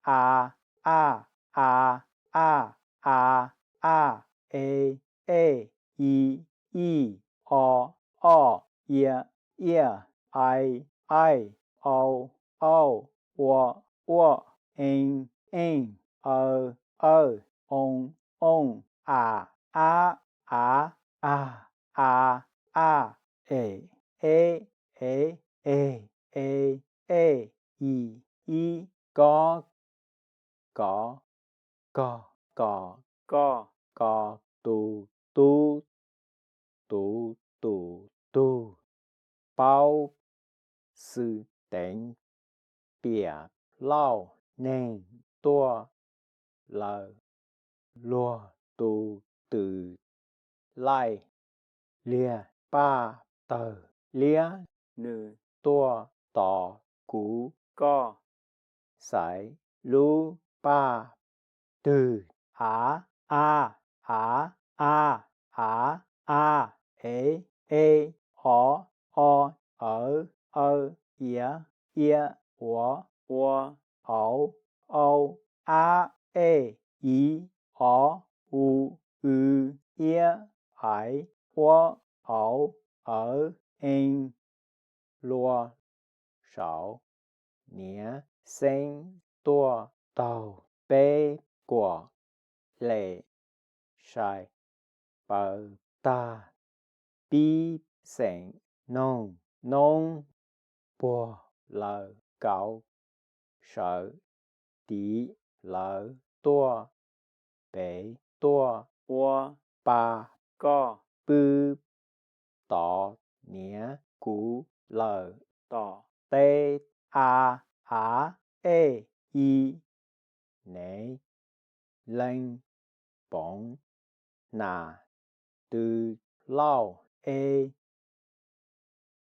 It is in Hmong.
a, a, a, a, a, a, e, e, i, i, o, o, ia, ia, ai, ai, au, au, ua, ua, e, e, aw, aw, o, o, a, a, a, a, a, a, e, e, e, e, e, e, i, i, ko, ko, ko, ko, ko, ko, tu, tu, tu, tu, tug, paub, xwm teev, piam lauj neeg tuaj lawm, luag tu tws laij liag paj tawg liab, nws tuaj tos kuv koj, xaiv lub paj twg, a, a, a, a, a, a, e, e, o, o, aw, aw, ia, ia, ua, ua, au, au, a, e, i, o, u, w, iab, aiv, uab, auv, awv, e, lua, saud, niam xeeb tuaj taug peb kuam lem, sai paws tag, pib xeem noog noob puag lawv kauv, sawv tiv lawv tuaj, pem tuaj ua pa koj pw, tod niam kuv lawm tom teb, a, a, e, i, nev, leej, poov, nas, tw, lauj, e,